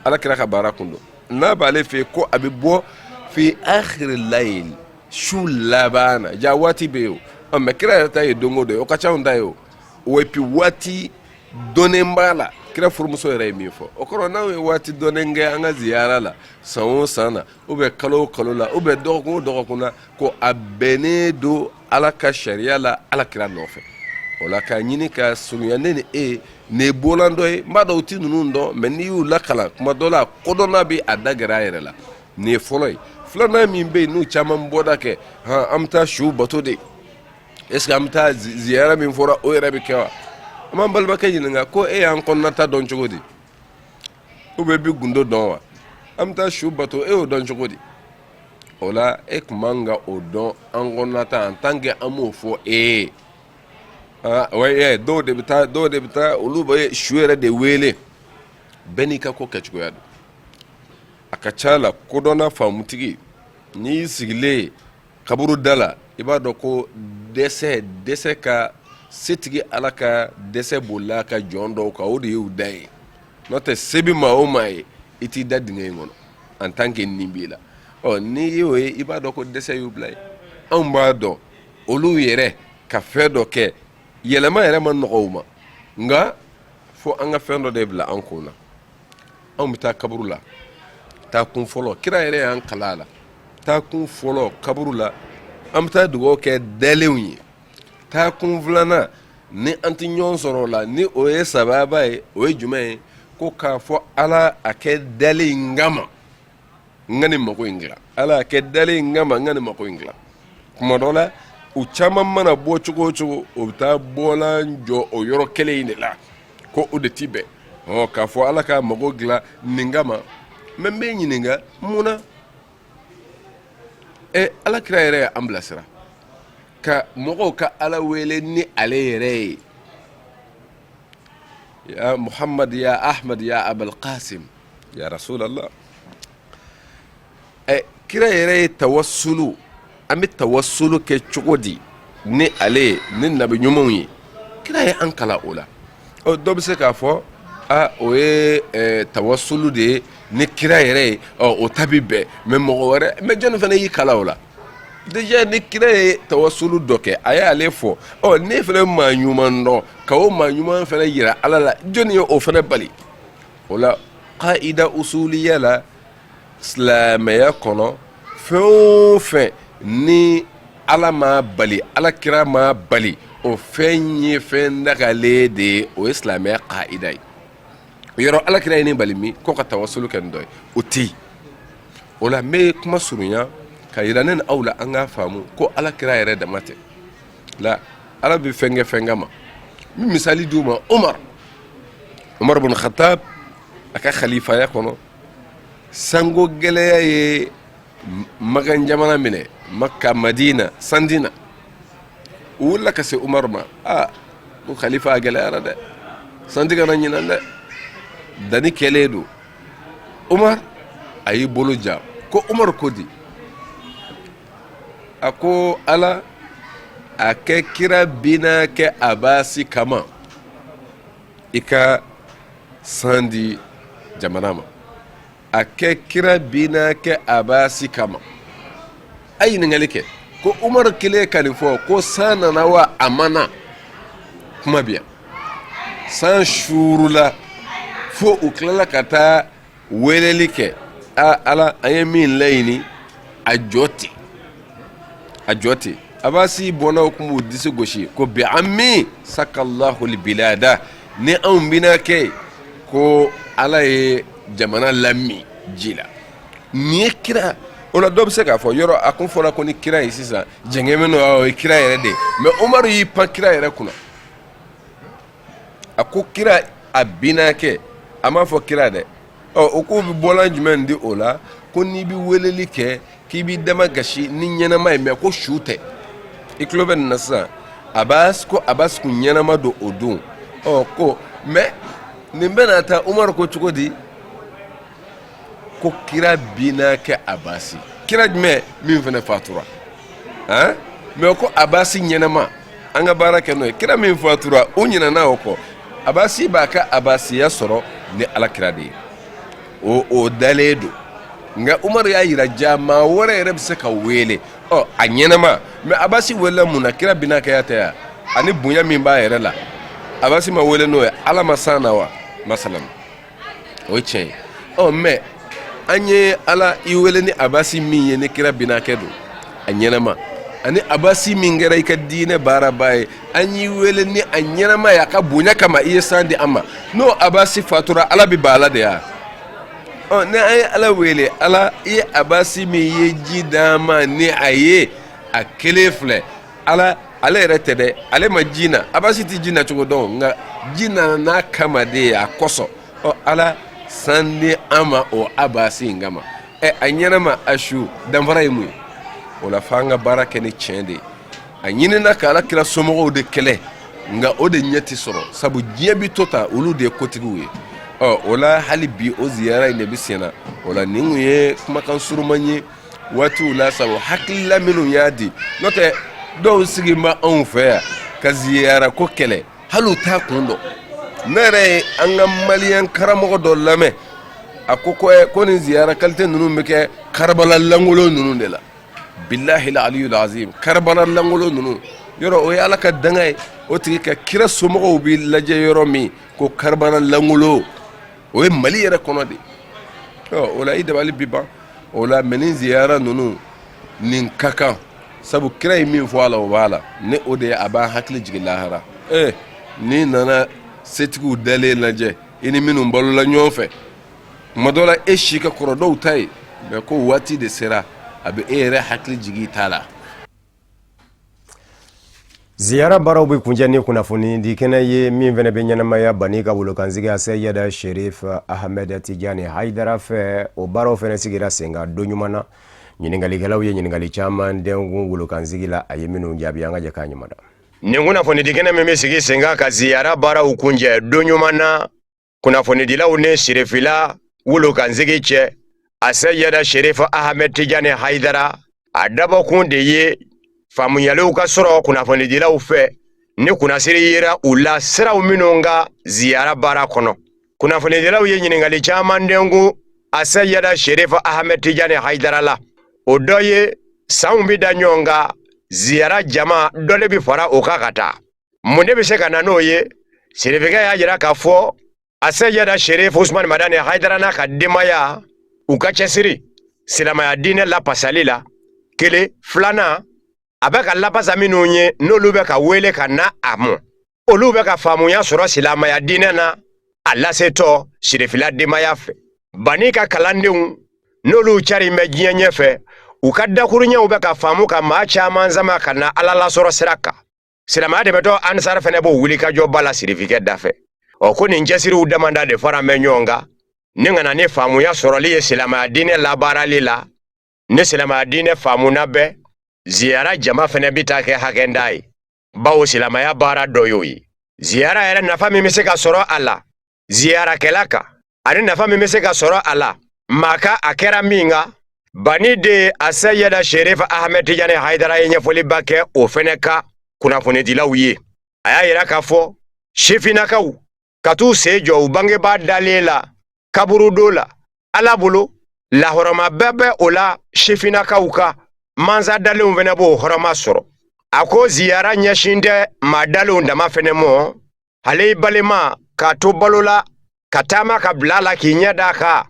ala kira ka baara kun don, n'a b'ale fɛ yen, ko a bɛ bɔ fi akhiri layl, su laban na. Ja waati bɛ yen o, mais kira yɛrɛ ta ye don o don ye, o ka ca anw ta ye o. Et puis waati dɔnnen b'a la, kira furumuso yɛrɛ ye min fɔ, o kɔrɔ n'anw ye waati dɔnnen kɛ an ka ziyara la san o san na, ou bien kalo o kalo la, ou bien dɔgɔkun o dɔgɔkun na, ko a bɛnnen don ala ka sariya la, ala kira nɔfɛ. O la, k'a ɲini ka surunya ne ni e ye, nin ye bɔlan dɔ ye. N b'a dɔn u ti ninnu dɔn, mais n'i y'u lakalan kuma dɔ la, kodɔnna bɛ a da gɛrɛ a yɛrɛ la. Nin ye fɔlɔ ye. Filanan min bɛ yen, n'u caman bɔda kɛ hɔn, an bɛ taa su bato de, est ce que an bɛ taa ziyara min fɔra, o yɛrɛ bɛ kɛ wa? An b'an balimakɛ ɲininka ko e y'an kɔnɔnata dɔn cogo di, ou bien i bɛ gundo dɔn wa? An bɛ taa su bato, e y'o dɔn cogo di? O la, e tun man ka o dɔn an kɔnɔnata en tant que an m'o fɔ e ye. Aa, dɔw de bɛ taa, dɔw de bɛ taa, olu bɛ su yɛrɛ de wele. Bɛɛ n'i ka ko kɛcogoya don. A ka ca la, kodɔnna faamutigi, n'i y'i sigilen ye kaburu da la, i b'a dɔn ko dɛsɛ, dɛsɛ ka setigi ala ka dɛsɛ bolila ka jɔn dɔw kan, o de y'u da ye. N'o tɛ, se bɛ maa o maa ye, i t'i da dingɛ in kɔnɔ en tant que nin b'i la. Ɔ, n'i y'o ye, i b'a dɔn ko dɛsɛ y'u bila ye. Anw b'a dɔn olu yɛrɛ ka fɛn dɔ kɛ, yɛlɛma yɛrɛ ma nɔgɔ u ma. Nka fo an ka fɛn dɔ de bila an kun na. Anw bɛ taa kaburu la, taa kun fɔlɔ, kira yɛrɛ y'an kalan a la. Taa kun fɔlɔ kaburu la, an bɛ taa dugawu kɛ dalenw ye. Taa kun filanan, ni an tɛ ɲɔgɔn sɔrɔ o la, ni o ye sababa ye, o ye jumɛn ye? Ko k'a fɔ ala a kɛ dalen in kama. N ka nin mako in dilan, Ala a kɛ dalen in kama, n ka nin mako in dilan. Kuma dɔ la, u caman mana bɔ cogo o cogo, o bɛ taa bɔlan jɔ o yɔrɔ kelen in de la, ko o de ti bɛn. Ɔ k'a fɔ Ala ka mako dilan nin kama. Mɛ n bɛ ɲininka, mun na ɛ Ala kira yɛrɛ ye an bilasira ka mɔgɔw ka Ala wele ni ale yɛrɛ ye? Ya Muhammad, ya Ahmad, ya Abul Qasim, ya Rasulallah. Ɛ kira yɛrɛ ye tawasulu, an bɛ tawasulu kɛ cogo di ni ale ye, ni nabi ɲumanw ye? Kira ye an kalan o la. Ɔ dɔ bɛ se k'a fɔ a o ye tawasulu de ye ni kira yɛrɛ ye, ɔ o ta bi bɛn, mɛ mɔgɔ wɛrɛ, mɛ jɔnni fana y'i kalan o la? Déjà ni kira ye tawasulu dɔ kɛ, a y'ale fɔ, ɔ n'e fana maa ɲuman dɔn ka o maa ɲuman fana yira Ala la, jɔnni ye o fana bali o la? Qaida usuliya la, silamɛya kɔnɔ, fɛn o fɛn ni Ala m'a bali, Ala kira m'a bali, o fɛn ye fɛn dagalen de ye. O ye silamɛya qaida ye. Yɔrɔ Ala kira ye nin bali min ko ka tawasulu kɛ nin dɔ ye, o tɛ yen. O la n bɛ kuma surunya ka yira ne ni aw la, an k'a faamu ko Ala kira yɛrɛ dama tɛ la. Ala bɛ fɛn kɛ fɛn kama. N bɛ misali di u ma. Umar bin Khattab, a ka khalifaya kɔnɔ, sanko gɛlɛya ye Makan jamana minɛ, Maka, Madina, san tɛ na. U wulila ka se Umaru ma. Aa, ko khalifa, a gɛlɛyara dɛ, san tɛ ka na ɲinan dɛ, danni kɛlen don. Umar a y'i bolo ja. Ko Umaru ko di? A ko Ala a kɛ kira binakɛ Abasi kama, i ka san di jamana ma. A kɛ kira binakɛ Abasi kama. A ye ɲininkali kɛ ko Umaru kelen ka nin fɔ, ko san nana wa a ma na? Kuma bi yan, san suurula fo u tilala ka taa weleli kɛ. A Ala, an ye min laɲini, a jɔ ten, a jɔ ten. Abasi bɔnnaw tun b'u disi gosi ko bi ammi sakallahu bilada, ni anw binakɛ ko Ala ye jamana lamin ji la. Nin ye kira o la. Dɔ bɛ se k'a fɔ yɔrɔ a kun fɔra ko ni kira ye sisan jɛngɛ min o ye kira yɛrɛ de ye. Mɛ Umaru y'i pan kira yɛrɛ kunna, a ko kira a binakɛ, a m'a fɔ kira dɛ. Ɔ o k'o bɛ bɔlan jumɛn di o la? Ko n'i bɛ weleli kɛ, k'i b'i dama gasi ni ɲɛnama ye, mɛ ko su tɛ. I tulo bɛ nin na sisan. Abas ko Abas kun ɲɛnama don o don. Ɔ ko mɛ nin bɛna taa, Umaru ko cogo di? Ko kira binakɛ Abasi. Kira jumɛn min fana fatura han? Mɛ ko Abasi ɲɛnama, an ka baara kɛ n'o ye. Kira min fatura, o ɲinɛna o kɔ. Abasi b'a ka abasiya sɔrɔ ni Ala kira de ye, o dalen don. Nka Umaru y'a yira ja maa wɛrɛ yɛrɛ bɛ se ka wele, ɔ a ɲɛnama. Mɛ Abasi welela mun na? Kira binakɛya tɛ yan ani bonya min b'a yɛrɛ la, Abasi ma wele n'o ye, Ala ma san na wa masalam? O ye tiɲɛ ye. Ɔ mɛ an ye Ala i wele ni Abasi min ye, ni kira binakɛ don a ɲɛnama, ani Abasi min kɛra i ka diinɛ baaraba ye, an y'i wele ni a ɲɛnama ye a ka bonya kama, i ye san di an ma. N'o Abasi fatura, Ala bɛ ban a la de ya? Ɔ ni an ye Ala wele, Ala i ye Abasi min ye ji d'an ma ni a ye, a kelen filɛ. Ala ale yɛrɛ tɛ dɛ, ale ma ji na, Abasi tɛ ji na cogo dɔn, nka ji nana n'a kama de ye, a kosɔn. Ɔ Ala san di an ma o Abasi in kama. Ɛ a ɲɛnama, a su, danfara ye mun ye o la? F'an ka baara kɛ ni tiɲɛ de ye. A ɲinina ka Ala kira somɔgɔw de kɛlɛ, nka o de ɲɛ tɛ sɔrɔ, sabu diɲɛ bi to ta, olu de ye kotigiw ye. Ɔ o la hali bi o ziyara in de bɛ sen na. O la nin kun ye kumakan suruman ye waatiw la, sabu hakilila minnu y'a di, n'o tɛ dɔw sigi ma anw fɛ yan ka ziyara ko kɛlɛ, hali u t'a kun dɔn. Ne yɛrɛ ye an ka maliyɛn karamɔgɔ dɔ lamɛn, a ko ko nin ziyara kalite ninnu bɛ kɛ Karabala lankolon ninnu de la. Bilahi aliyul azim, Karabala lankolon ninnu yɔrɔ, o ye Ala ka danga ye. O tigi ka kira somɔgɔw bɛ lajɛ yɔrɔ min ko Karabala lankolon, o ye Mali yɛrɛ kɔnɔ de. O la i dabali bi ban o la. Mɛ nin ziyara ninnu nin ka kan, sabu kira ye min fɔ a la, o b'a la. Ni o de ye, a b'an hakili jigin lahara. Ee n'i nana setigiw dalen lajɛ, i ni minnu balola ɲɔgɔn fɛ, tuma dɔ la e si ka kɔrɔ dɔw ta ye, Mais ko waati de sera, a bɛ e yɛrɛ hakili jigin i ta la. Ziyara baaraw bɛ kuncɛ ni kunnafoni di kɛnɛ ye min fana bɛ ɲɛnamaya Bani ka wolokansigi Aseyida Sherif Ahmed Tijani Hayidara fɛ. O baaraw fana sigira sen kan don ɲuman na. Ɲininkalikɛlaw ye ɲininkali caman dɛnkun wolokansigi la, a ye minnu jaabi. An ka jɛ k'a ɲamada. Nin kunnafoni di kɛnɛ min bɛ sigi sen kan ka ziyara baaraw kuncɛ don ɲuman na, kunnafonidilaw ni sirifila wolokansigi cɛ Aseyida Sherif Ahmed Tijani Hayidara, a dabɔkun de ye faamuyaliw ka sɔrɔ kunnafonidilaw fɛ ni kunnasiri yera u la siraw minnu kan ziyara baara kɔnɔ. Kunnafonidilaw ye ɲininkali caman dɛnkun Aseyida Sherif Ahmed Tijani Hayidara la. O dɔ ye, sanw bɛ da ɲɔgɔn kan, ziyara jama dɔ de bɛ fara o kan ka taa. Mun de bɛ se ka na n'o ye? Sirifikɛ y'a jira k'a fɔ Aseyida Sherif Usman Madani Hayidara n'a ka denbaya, u ka cɛsiri silamɛya diinɛ lapasali la kelen, filanan, a bɛ ka lapasa minnu ye, n'olu bɛ ka wele ka na a mɔ, olu bɛ ka faamuya sɔrɔ silamɛya diinɛ na a lasetɔ sirifila denbaya fɛ. Bani ka kalandenw, n'olu carin bɛ diɲɛ ɲɛfɛ, u ka dakuruɲɛw bɛ ka faamu ka maa caman sama ka na Ala lasɔrɔ sira kan. Silamɛya dɛmɛtɔn Ansar fɛnɛ b'o wulikajɔba la sirifikɛ da fɛ. Ɔ, ko nin cɛsiriw damada de fara bɛ ɲɔgɔn kan ni ka na ni faamuya sɔrɔli ye silamɛya diinɛ labaarali la. Ni silamɛya diinɛ faamuna bɛɛ, ziyara jama fɛnɛ bɛ taa kɛ hakɛnda ye, bawo silamɛya baara dɔ y'o ye. Ziyara yɛrɛ nafa min bɛ se ka sɔrɔ a la ziyarakɛla kan, ani nafa min bɛ se ka sɔrɔ a la maa kan a kɛra min kan, Bani de Aseyida Sherif Ahmed Tijani Hayidara ye ɲɛfɔliba kɛ o fɛnɛ kan kunnafonidilaw ye. A y'a yira k'a fɔ sifinnakaw ka t'u sen jɔ u bangebaa dalen la kaburudo la, Ala bolo lahɔrɔma bɛɛ bɛ o la. Sifinnakaw ka mansa dalenw fɛnɛ b'o hɔrɔma sɔrɔ. A ko ziyara ɲɛsin tɛ maa dalenw dama fɛnɛ mɔ, ale i balima k'a to balo la ka taama ka bila a la k'i ɲɛ d'a kan,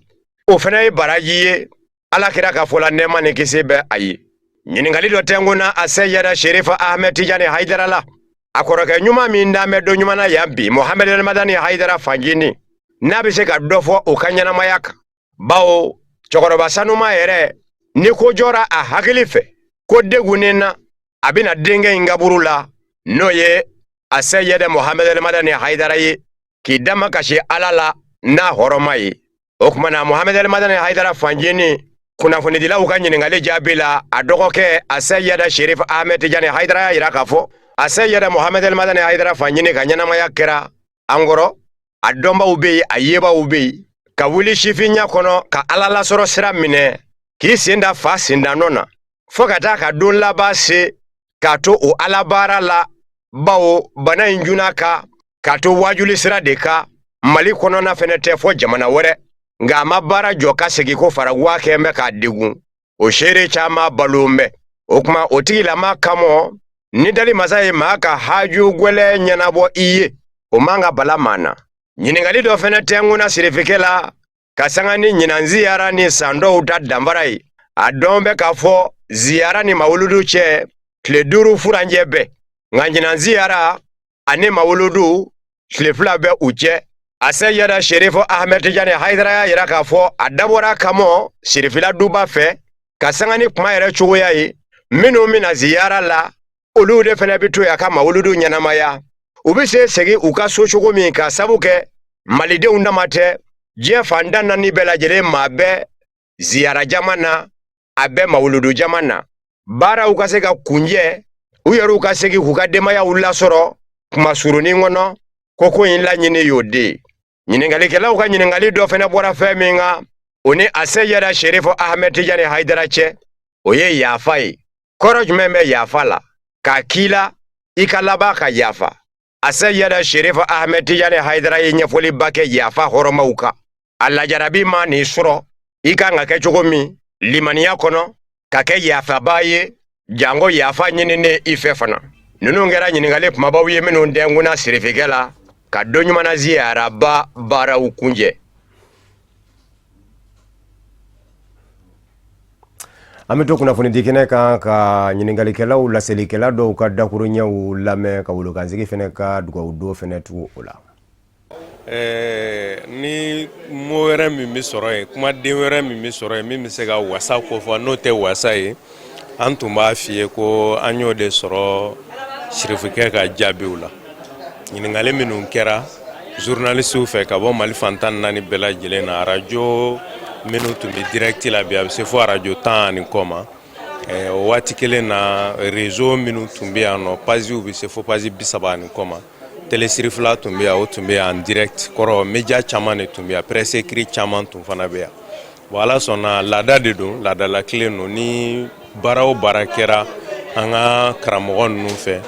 o fana ye baraji ye Ala kira ka fɔ la, nɛɛma ni kisi bɛ a ye. Ɲininkali dɔ tɛnkunna Aseyida Sherif Ahmed Tijani Hayidara la, a kɔrɔkɛ ɲuman min dan bɛ don ɲuman na yan bi, Mohamed El Madani Hayidara Fanjini, n'a bɛ se ka dɔ fɔ o ka ɲɛnamaya kan, bawo cɛkɔrɔba sanuma yɛrɛ, ni ko jɔra a hakili fɛ, ko degunnen na, a bɛna denkɛ in kaburu la, n'o ye Aseyida Mohamed El Madani Hayidara ye, k'i damakasi Ala la n'a hɔrɔma ye. O tuma na, Mohamed El Madani Hayidara Fanjini, kunnafonidilaw ka ɲininkali jaabi la, a dɔgɔkɛ Aseyida Sherif Ahmed Tijani Hayidara y'a jira k'a fɔ Aseyida Mohamed El Madani Hayidara Fanjini ka ɲɛnamaya kɛra an kɔrɔ, a dɔnbaw bɛ yen, a yebaw bɛ yen, ka wuli sifinya kɔnɔ ka Ala lasɔrɔ sira minɛ, k'i sen da fa sendanɔ na fo ka taa ka don laban se k'a to o Ala baara la, bawo bana in cunna kan k'a to waajuli sira de kan. Mali kɔnɔna fɛnɛ tɛ fɔ jamana wɛrɛ, nka a ma baara jɔ ka segin ko faraguwa kɛn bɛ k'a degun. O seere caman balolen bɛ. O kuma o tigilama kamɔ, ni dali masa ye maa ka haju gwɛlɛ ɲɛnabɔ i ye, o man ka bala maa na. Ɲininkali dɔ fɛnɛ tɛnkunna sirifikɛ la ka sanga ni ɲinan ziyara ni san dɔw ta danfara ye. A dɔn bɛ k'a fɔ ziyara ni mawuludu cɛ tile 5 furancɛ bɛ, nka ɲinan ziyara ani mawuludu tile 2 bɛ u cɛ. Aseyida Sherif Ahmed Tijani Hayidara y'a yira k'a fɔ a dabɔra kamɔ sirifila duba fɛ ka sanga ni kuma yɛrɛ cogoya ye, minnu bɛna ziyara la, olu de fana bɛ to yan ka mawuludu ɲɛnamaya, u bɛ se segin u ka so cogo min, ka sabu kɛ malidenw dama tɛ, diɲɛ fan tan naani bɛɛ lajɛlen maa bɛ ziyara jama na, a bɛ mawuludu jama na. Baaraw ka se ka kuncɛ, u yɛrɛw ka segin k'u ka denbayaw lasɔrɔ kuma surunin kɔnɔ, ko in laɲini y'o de ye. Ɲininkalikɛlaw ka ɲininkali dɔ fana bɔra fɛn min kan, o ni Aseyida Sherif Ahmed Tijani Hayidara cɛ, o ye yafa ye. Kɔrɔ jumɛn bɛ yafa la? K'a k'i la i ka laban ka yafa. Aseyida Sherif Ahmed Tijani Hayidara ye ɲɛfɔliba kɛ yafa hɔrɔmaw kan. A lajarabi ma n'i sɔrɔ, i kan ka kɛ cogo min limaniya kɔnɔ, ka kɛ yafabaa ye, janko yafa ɲininen i fɛ fana. Ninnu kɛra ɲininkali kumabaw ye minnu tɛnkunna sirifikɛ la ka don ɲuman na ziyaraba baaraw kuncɛ. An bɛ to kunnafonidi kɛnɛ kan ka ɲininkalikɛlaw, laselikɛla dɔw ka dakuruɲɛw lamɛn, ka wolokansigi fɛnɛ ka dugawu don fɛnɛ tugu o la. Ni mot wɛrɛ min bɛ sɔrɔ yen, kumaden wɛrɛ min bɛ sɔrɔ yen min bɛ se ka wasa kofɔ, n'o tɛ wasa ye, an tun b'a f'i ye ko an y'o de sɔrɔ sirifukɛ ka jaabiw la. Ɲininkali minnu kɛra journalistew fɛ ka bɔ Mali fan 14 bɛɛ lajɛlen na, arajo minnu tun bɛ direct la bi, a bɛ se fo arajo 10 ani kɔ ma. O waati kelen na, réseau minnu tun bɛ yan nɔ, pagew bɛ se fo page 30 ani kɔ ma. Télé Sirifila tun bɛ yan, o tun bɛ yan en direct kɔrɔ. Média caman de tun bɛ yan, presse écrit caman tun fana bɛ yan. Bon, Ala sɔnna, laada de don, laadala kelen don. Ni baara o baara kɛra an ka karamɔgɔ ninnu fɛ,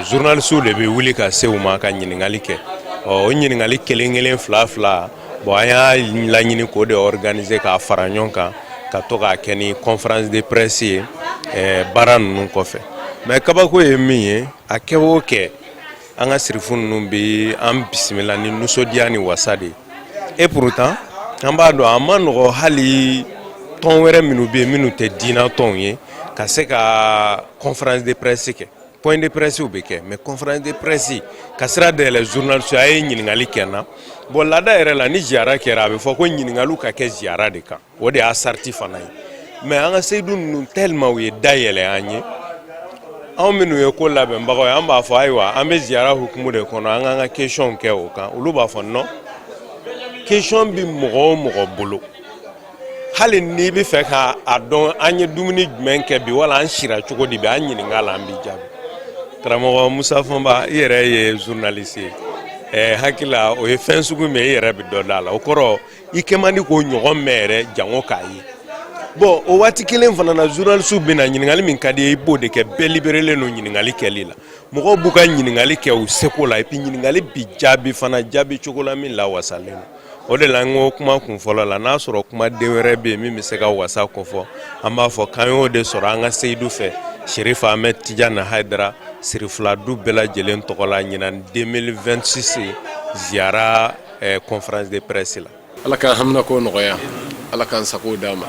journalistew de bɛ wuli ka se u ma ka ɲininkali kɛ. Ɔ, o ɲininkali kelen kelen, fila fila, bon, an y'a laɲini k'o de organiser k'a fara ɲɔgɔn kan ka to k'a kɛ ni conférence de presse ye baara ninnu kɔfɛ. Mais kabako ye min ye, a kɛ o kɛ, an ka sirifu ninnu bɛ an bisimila ni nisɔndiya ni wasa de ye. Et pourtant, an b'a dɔn a ma nɔgɔ, hali tɔn wɛrɛ minnu bɛ yen minnu tɛ diinɛ tɔnw ye, ka se ka conférence de presse kɛ. Point de presse bɛ kɛ, mais conférence de presse ka sira dayɛlɛ journaliste a ye ɲininkali kɛ n na. Bon, laada yɛrɛ la, ni ziyara kɛra, a bɛ fɔ ko ɲininkaliw ka kɛ ziyara de kan, o de y'a sariti fana ye. Mais an ka seyidu ninnu, tellement u ye da yɛlɛ an ye, anw minnu ye ko labɛnbagaw ye, an b'a fɔ ayiwa, an bɛ ziyara hukumu de kɔnɔ, an k'an ka question kɛ o kan. Olu b'a fɔ non, question bɛ mɔgɔ o mɔgɔ bolo, hali n'i bɛ fɛ ka a dɔn an ye dumuni jumɛn kɛ bi wala an sira cogo di bi, an ɲininka la, an b'i jaabi. Karamɔgɔ Musa Fɔnba, i yɛrɛ ye journaliste ye, hakili la o ye fɛn sugu min ye, i yɛrɛ bɛ dɔ da a la. O kɔrɔ, i kɛ man di k'o ɲɔgɔn mɛn yɛrɛ, jango k'a ye. Bon, o waati kelen fana na, journaliste bɛ na, ɲininkali min ka di ye, i b'o de kɛ. Bɛɛ libérélen don ɲininkali kɛli la. Mɔgɔw b'u ka ɲininkali kɛ u seko la, et puis ɲininkali bi jaabi fana jaabi cogo la min lawasalen don. O de la n ko kuma kun fɔlɔ la, n'a sɔrɔ kumaden wɛrɛ bɛ yen min bɛ se ka wasa kofɔ, an b'a fɔ k'an y'o de sɔrɔ an ka seyidu fɛ, Serifu Ahmed Tijani Hayidara, Sirifiladu bɛɛ lajɛlen tɔgɔ la, ɲinan 2026 ziyara conférence de presse la. Ala k'an haminako nɔgɔya, Ala k'an sago d'an ma,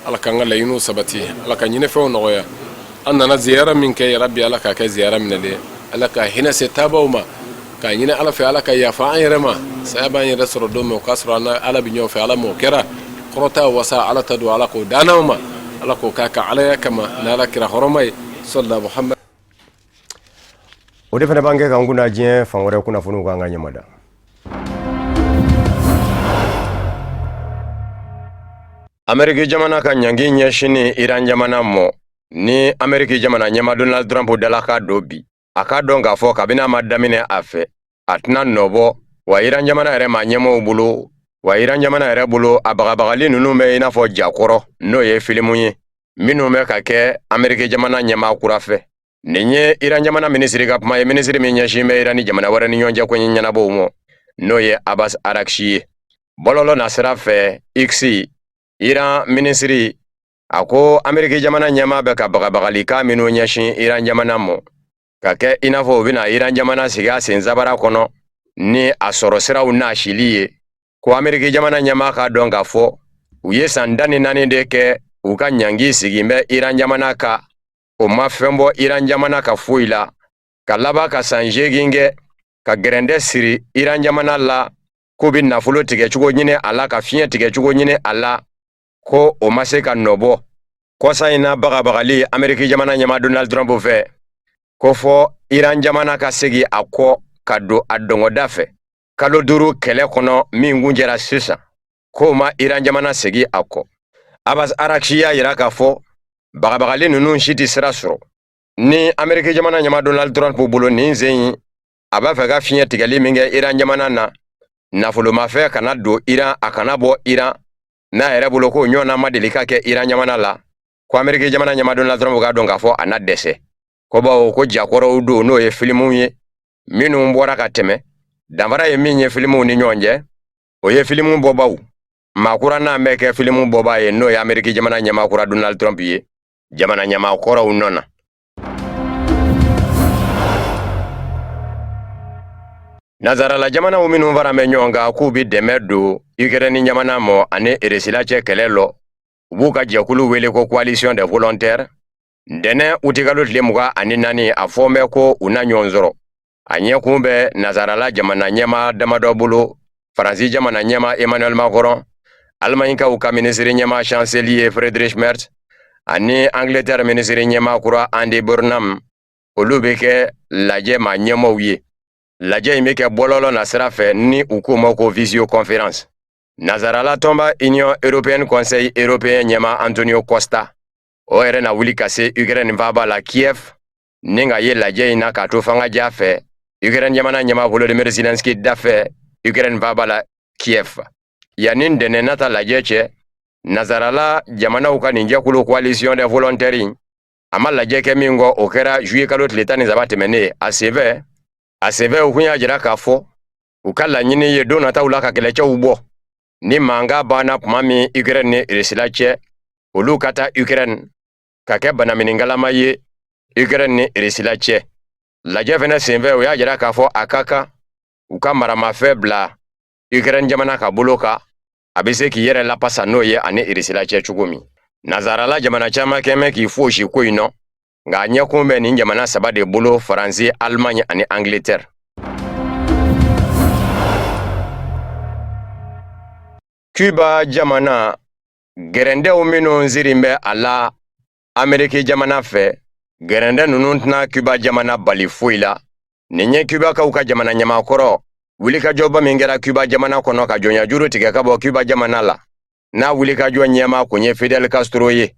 Ala k'an ka laɲiniw sabati, Ala ka ɲinifɛnw nɔgɔya. An nana ziyara min kɛ, yarabi Ala k'a kɛ ziyara minɛlen, Ala ka hinɛ se taabaw ma, k'a ɲini Ala fɛ, Ala ka yafa an yɛrɛ ma. Saya b'an yɛrɛ sɔrɔ don min, o k'a sɔrɔ an Ala bɛ ɲɔgɔn fɛ. Ala m'o kɛra kɔrɔta wasa, Ala ta don, Ala k'o d'an ma, Ala k'o k'a ka Alaya kama ni Ala kira hɔrɔma ye, sɔlila Muhamad. O de fana b'an kɛ k'an kunna diɲɛ fan wɛrɛ kunnafoniw k'an ka ɲɛmada. Ameriki jamana ka ɲangi ɲɛsinni Iran jamana mɔ ni Ameriki jamana ɲɛmaa Donald Trump dalakan don bi, a k'a dɔn k'a fɔ kabini a ma daminɛ a fɛ, a tɛna nɔbɔ wa Iran jamana yɛrɛ ma ɲɛmɔgɔw bolo wa Iran jamana yɛrɛ bolo, a bagabagali ninnu bɛ i n'a fɔ jakɔrɔ, n'o ye filimu ye minnu bɛ ka kɛ Ameriki jamana ɲɛmaa kura fɛ. Nin ye Iran jamana minisiri ka kuma ye, minisiri min ɲɛsin bɛ Iran ni jamana wɛrɛ ni ɲɔgɔn cɛ ko ɲɛnabɔw ma, n'o ye Abbas Araghchi ye. Bɔlɔlɔ nasira fɛ X, Iran minisiri a ko Ameriki jamana ɲɛmaa bɛ ka bagabagalikan minnu ɲɛsin Iran jamana ma, ka kɛ i n'a fɔ u bɛna Iran jamana sigi a sen sabara kɔnɔ ni a sɔrɔ siraw nasili ye, ko Ameriki jamana ɲɛmaa k'a dɔn k'a fɔ u ye san 14 de kɛ u ka ɲangi sigin bɛ Iran jamana kan, o ma fɛn bɔ Iran jamana ka foyi la, ka laban ka san 8 kɛ ka gɛrɛndɛ siri Iran jamana la, k'u bɛ nafolo tigɛcogo ɲini a la, ka fiɲɛ tigɛcogo ɲini a la, ko o ma se ka nɔbɔ. Kɔsa in na, bagabagali Ameriki jamana ɲɛmaa Donald Trump fɛ ko fɔ Iran jamana ka segin a kɔ ka don a dɔngɔda fɛ, kalo 5 kɛlɛ kɔnɔ min kuncɛra sisan, k'o ma Iran jamana segin a kɔ. Abbas Araghchi y'a yira k'a fɔ bagabagali ninnu si tɛ sira sɔrɔ ni Ameriki jamana ɲɛmaa Donald Trump bolo. Nin sen in, a b'a fɛ ka fiɲɛ tigɛli min kɛ Iran jamana na, nafolomafɛn kana don Iran, a kana bɔ Iran, n'a yɛrɛ bolo k'o ɲɔgɔnna ma deli ka kɛ Iran jamana la, ko Ameriki jamana ɲɛmaa Donald Trump k'a dɔn k'a fɔ a na dɛsɛ, ko bawo ko jakɔrɔw don, n'o ye filimuw ye minnu bɔra ka tɛmɛ. Danfara ye min ye filimuw ni ɲɔgɔn cɛ, o ye filimu bɔbaw maa kura n'an bɛ kɛ filimu bɔbaa ye, n'o ye Ameriki jamana ɲɛmaa kura Donald Trump ye jamana ɲɛmaa kɔrɔw nɔ na. Nazarala jamanaw minnu fara bɛ ɲɔgɔn kan k'u bɛ dɛmɛ don Ukraine jamana mɔ ani Eresila cɛ kɛlɛ lɔ, u b'u ka jɛkulu wele ko Coalition des volontaires. Ntɛnɛn utikalo tile 24, a fɔ bɛ ko u na ɲɔgɔn sɔrɔ. A ɲɛkun bɛ nazarala jamana ɲɛmaa damadɔ bolo, Faransi jamana ɲɛmaa Emmanuel Macron, Alemaɲikaw ka minisiri ɲɛmaa chancelier Friedrich Merz ani Angleterre minisiri ɲɛmaa kura Andy Burnham, olu bɛ kɛ lajɛ maa ɲɛmaaw ye. Lajɛ in bɛ kɛ bɔlɔlɔ nasira fɛ ni u k'o ma ko visioconférence. Nazarala tɔnba Union européenne Conseil européen ɲɛmaa Antonio Costa, o yɛrɛ na wuli ka se Ukraine faaba la Kiev ni ka ye lajɛ in na k'a to fanga ja fɛ Ukraine jamana ɲɛmaa Volodymyr Zelensky da fɛ Ukraine faaba la Kiev. Yanni ntɛnɛn nata lajɛ cɛ, nazarala jamanaw ka nin jɛkulu coalition des volontaires in, a ma lajɛ kɛ min kɔ, o kɛra juillet kalo tile 13 tɛmɛnen. A senfɛ, u kun y'a jira k'a fɔ u ka laɲini ye don nataw la ka kɛlɛcɛw bɔ ni mankan banna tuma min Ukraine ni Russie cɛ, olu ka taa Ukraine ka kɛ banaminikalama ye Ukraine ni Russie cɛ. Lajɛ fɛnɛ senfɛ, u y'a jira k'a fɔ a ka kan u ka maramafɛn bila Ukraine jamana ka bolo kan, a bɛ se k'i yɛrɛ lapasa n'o ye ani Russie cɛ cogo min. Nazarala jamana caman kɛmɛ k'i fosi ko in nɔ, nka a ɲɛkun bɛ nin jamana saba de bolo: Faransi, Allemagne ani Angleterre. Cuba jamana, gɛrɛndɛw minnu sirin bɛ a la Ameriki jamana fɛ, gɛrɛndɛ ninnu tɛna Cuba jamana bali foyi la. Nin ye Cubakaw ka jamana ɲɛmaakɔrɔ, wulikajɔba min kɛra Cuba jamana kɔnɔ ka jɔnyajuru tigɛ ka bɔ Cuba jamana la, n'a wulikajɔ ɲɛmaa kun ye Fidel Castro ye.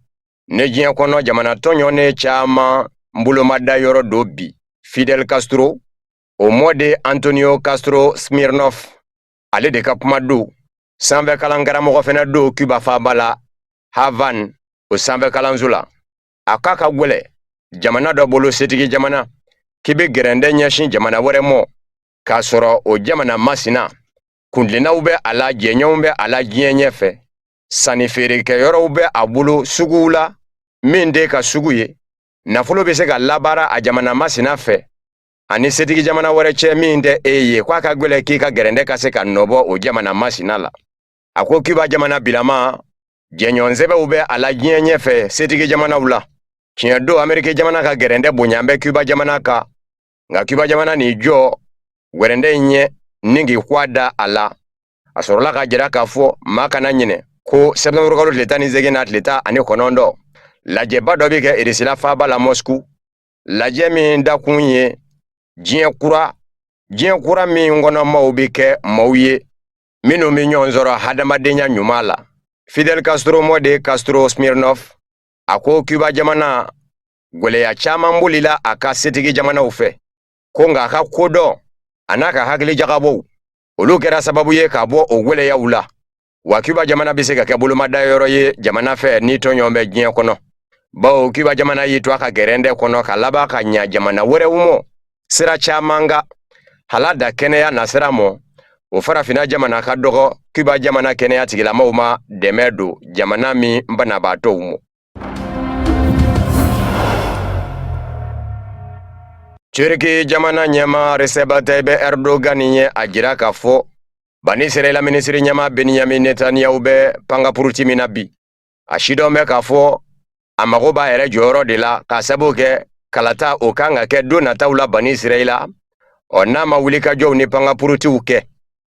Ne diɲɛ kɔnɔ jamana tɔɲɔnen caman bolomada yɔrɔ don bi. Fidel Castro, o mɔden Antonio Castro Smirnov, ale de ka kuma don. Sanfɛ kalankaramɔgɔ fɛnɛ don Cuba faaba la Havane, o sanfɛ kalanso la. A k'a ka gwɛlɛ jamana dɔ bolo, setigi jamana, k'i bɛ gɛrɛndɛ ɲɛsin jamana wɛrɛ mɔ k'a sɔrɔ o jamana masina kuntilennaw bɛ a la, jɛɲɔgɔnw bɛ a la diɲɛ ɲɛfɛ, sanni feerekɛyɔrɔw bɛ a bolo suguw la min tɛ ka sugu ye, nafolo bɛ se ka labaara a jamana masina fɛ ani setigi jamana wɛrɛ cɛ min tɛ e ye, k'a ka gwɛlɛ k'i ka gɛrɛndɛ ka se ka nɔbɔ o jamana masina la. A ko Cuba jamana bilama jɛɲɔgɔn sɛbɛw bɛ a la diɲɛ ɲɛfɛ setigi jamanaw la. Tiɲɛ don, Ameriki jamana ka gɛrɛndɛ bonya bɛ Cuba jamana kan, nka Cuba jamana n'i jɔ gɛrɛndɛ in ɲɛ ni k'i kwa da a la. A sɔrɔla ka jira k'a fɔ maa kana ɲinɛ ko sɛptanburu kalo tile 18 n'a tile 19, lajɛba dɔ bɛ kɛ Irisila faaba la Mɔsiku, lajɛ min dakun ye diɲɛ kura, diɲɛ kura min kɔnɔ maaw bɛ kɛ maaw ye minnu bɛ ɲɔgɔn sɔrɔ hadamadenya ɲuman la. Fidel Castro mɔden Castro Smirnov, a ko Cuba jamana gwɛlɛya caman bolila a ka setigi jamanaw fɛ, ko nka a ka kodɔn a n'a ka hakili jagabɔw, olu kɛra sababu ye ka bɔ o gwɛlɛyaw la. Wa Cuba jamana bɛ se ka kɛ bolomadayɔrɔ ye jamana fɛ ni tɔɲɔgɔn bɛ diɲɛ kɔnɔ, bawo Cuba jamana y'i to a ka gɛrɛndɛ kɔnɔ ka laban ka ɲa jamana wɛrɛw mɔ sira caman kan, hala da kɛnɛya nasira mɔ. O farafinna jamana ka dɔgɔ Cuba jamana kɛnɛya tigilamaw ma dɛmɛ don jamana min banabaatɔw mɔ. Turki jamana ɲɛmaa Recep Tayyip Erdogan ye a jira k'a fɔ Bani Israɛla minisiri ɲɛmaa Benyamin Netanyahu bɛ pankapuruti min na bi, a sidɔn bɛ k'a fɔ a mago b'a yɛrɛ jɔyɔrɔ de la, k'a sababu kɛ kalata o kan ka kɛ don nataw la Bani Israɛla. Ɔ n'a ma wulikajɔw ni pankapurutiw kɛ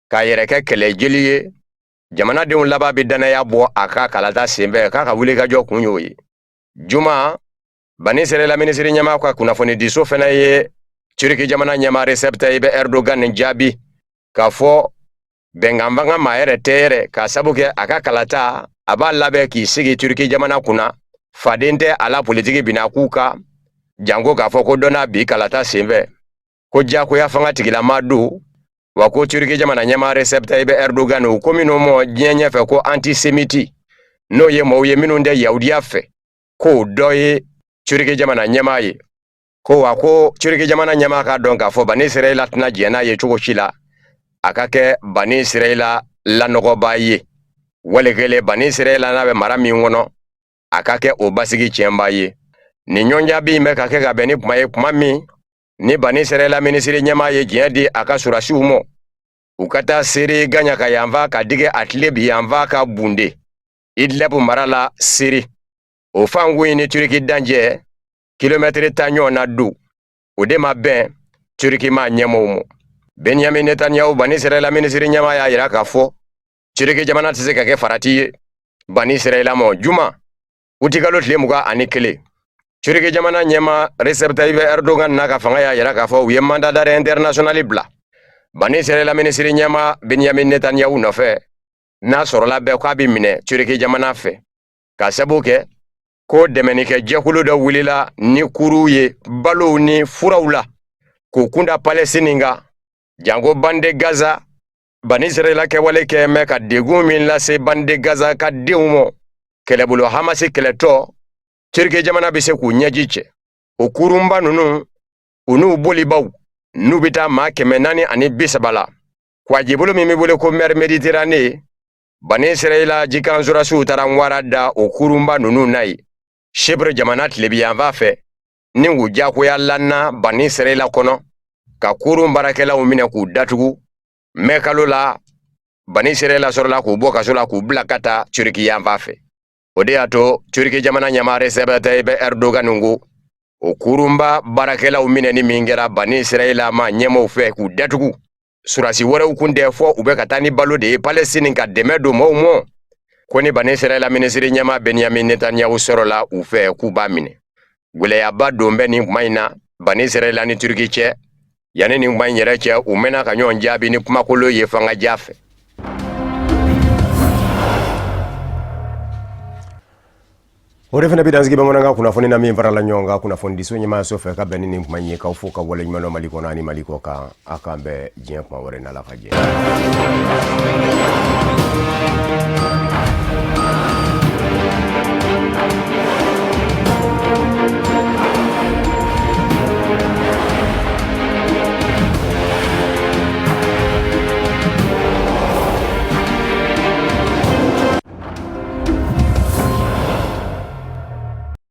k'a yɛrɛ kɛ kɛlɛjeli ye, jamanadenw laban bɛ dannaya bɔ a ka kalata senfɛ, k'a ka wulikajɔ kun y'o ye. Juma, Bani Israɛla minisiri ɲɛmaa ka kunnafonidiso fana ye Turki jamana ɲɛmaa Recep Tayyip Erdogan jaabi k'a fɔ bɛnkan fanga maa yɛrɛ tɛ yɛrɛ, k'a sabu kɛ a ka kalata a b'a labɛn k'i sigi Turki jamana kunna, faden tɛ a la politiki binakun kan, janko k'a fɔ ko dɔ n'a bi kalata senfɛ, ko diyagoya fanga tigilama don. Wa ko Turki jamana ɲɛmaa Recep Tayyip Erdogan, u ko minnu mɔ diɲɛ ɲɛfɛ ko antisemiti, n'o ye mɔgɔw ye minnu tɛ yahudiya fɛ, k'o dɔ ye Turki jamana ɲɛmaa ye. Ko wa ko Turki jamana ɲɛmaa k'a dɔn k'a fɔ Bani Israɛla tɛna jɛn n'a ye cogo si la a ka kɛ Bani Israɛla lanɔgɔba ye, wali kelen Bani Israɛla n'a bɛ mara min kɔnɔ, a ka kɛ o basigi tiɲɛba ye. Nin ɲɔgɔnjaabi in bɛ ka kɛ ka bɛn ni kuma ye, kuma min ni Bani Israɛla minisiri ɲɛmaa ye diɲɛ di a ka sɔrɔdasiw ma u ka taa Siri gaɲaka yanfan ka digi a tilebin yanfan ka bunde Idlib mara la Siri. O fankun in ni Turki dancɛ kilomɛtiri 10 ɲɔgɔn na don, o de ma bɛn. Turki maa ɲɛmɔgɔw ma. Benyamin Netanyahu, Bani Israɛla minisiri ɲɛmaa, y'a jira k'a fɔ Turki jamana tɛ se ka kɛ farati ye Bani Israɛla ma. Juma utikalo tile 21, Turki jamana ɲɛmaa Recep Tayyip Erdogan n'a ka fanga y'a jira k'a fɔ u ye mandat d'arrêt international bila Bani Israɛla minisiri ɲɛmaa Benyamin Netanyahu nɔfɛ, n'a sɔrɔla bɛɛ k'a bɛ minɛ Turki jamana fɛ, ka sabu kɛ ko dɛmɛnikɛ jɛkulu dɔ wulila ni kurun ye balow ni furaw la k'u kunda Palestine kan, janko bande Gaza. Bani Israɛla kɛwale kɛ mɛ ka degun min lase bande Gaza ka denw ma, kɛlɛbolo Hamasi kɛlɛtɔ, Turki jamana bɛ se k'u ɲɛji cɛ. O kurunba ninnu, u n'u bolibaw, n'u bɛ taa maa 430 la, kwajibolo min bɛ wele ko mer Méditerranée, Bani Israɛla jikan sɔrɔdasiw taara ŋwara da o kurunba ninnu na ye Chypre jamana tilebiyanfan fɛ, ni k'u jagoya lana Bani Israɛla kɔnɔ, ka kurun baarakɛlaw minɛ k'u datugu. Mɛ kalo la, Bani Israɛla sɔrɔla k'u bɔ kaso la k'u bila ka taa Turki yanfan fɛ. O de y'a to Turki jamana ɲɛmaa Recep Tayyip Erdogan ko o kurunba baarakɛlaw minɛni min kɛra Bani Israɛla maa ɲɛmaaw fɛ k'u datugu, surasi wɛrɛw kun tɛ, fɔ u bɛ ka taa ni balo de ye Palestine ka dɛmɛ don maaw ma, ko ni Bani Israɛla minisiri ɲɛmaa Benyamin Netanyahu sɔrɔla u fɛ, k'u b'a minɛ. Gwɛlɛyaba don bɛ nin kuma in na Bani Israɛla ni Turki cɛ. Yanni nin kuma in yɛrɛ cɛ, u mɛnna ka ɲɔgɔn jaabi ni kumakolon ye fangaja fɛ. O de fana bɛ dansigi bamanankan kunnafoni na min farala ɲɔgɔn kan kunnafonidiso ɲɛmaayaso fɛ ka bɛn ni nin kuma in ye. K'aw fo ka waleɲuman dɔn Mali kɔnɔ ani Mali kɔ kan. A k'an bɛn diɲɛ kuma wɛrɛ n'Ala ka jɛ.